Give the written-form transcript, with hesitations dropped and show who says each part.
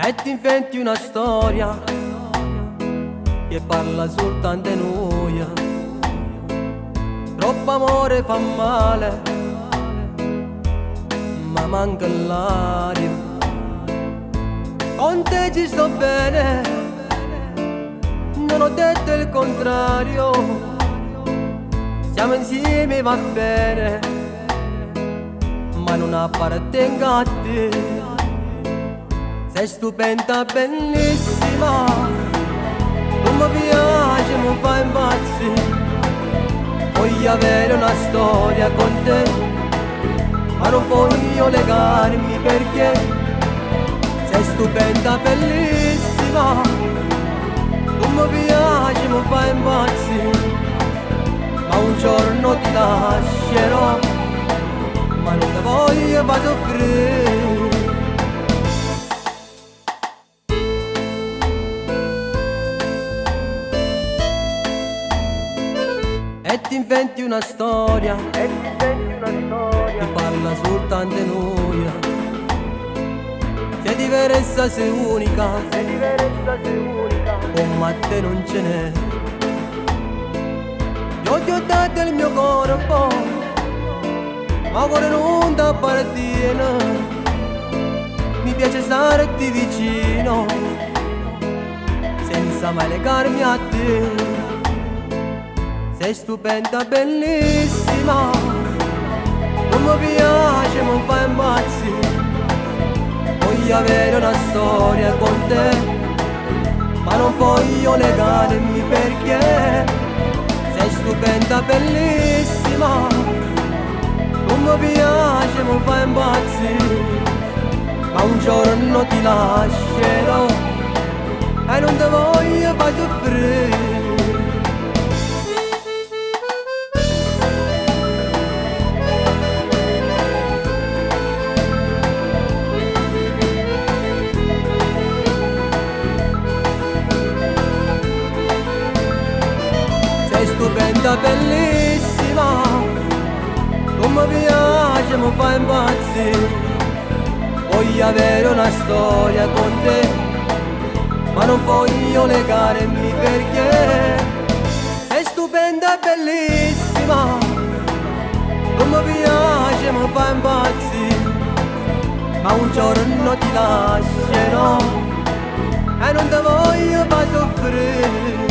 Speaker 1: E ti inventi una storia che parla soltanto di noi. Troppo amore fa male, ma manca l'aria. Con te ci sto bene, non ho detto il contrario. Siamo insieme, va bene, ma non appartengo a te. Sei stupenda, bellissima, tu mi piaci, mi fai impazzire. Voglio avere una storia con te, ma non voglio legarmi perché sei stupenda, bellissima, tu mi piaci, mi fai impazzire. Ma un giorno ti lascerò, ma non ti voglio far soffrire. E ti inventi una storia,
Speaker 2: E ti inventi una
Speaker 1: che
Speaker 2: storia
Speaker 1: parla soltanto di noi. Sei diversa, sei unica,
Speaker 2: Sei diversa, sei unica.
Speaker 1: Come a te non ce n'è. Io ti ho dato il mio corpo, ma cuore non ti appartiene. Mi piace starti vicino, senza mai legarmi a te. Sei stupenda, bellissima, tu mi piaci, mi fai impazzire. Voglio avere una storia con te, ma non voglio legarmi perché sei stupenda, bellissima, tu mi piaci, mi fai impazzire. Ma un giorno ti lascerò e non ti voglio far soffrire. Sei stupenda, bellissima, tu mi piaci, mi fai impazzire. Voglio avere una storia con te, ma non voglio legarmi perché sei stupenda, bellissima, tu mi piaci, mi fai impazzire. Ma un giorno ti lascerò e non ti voglio far soffrire.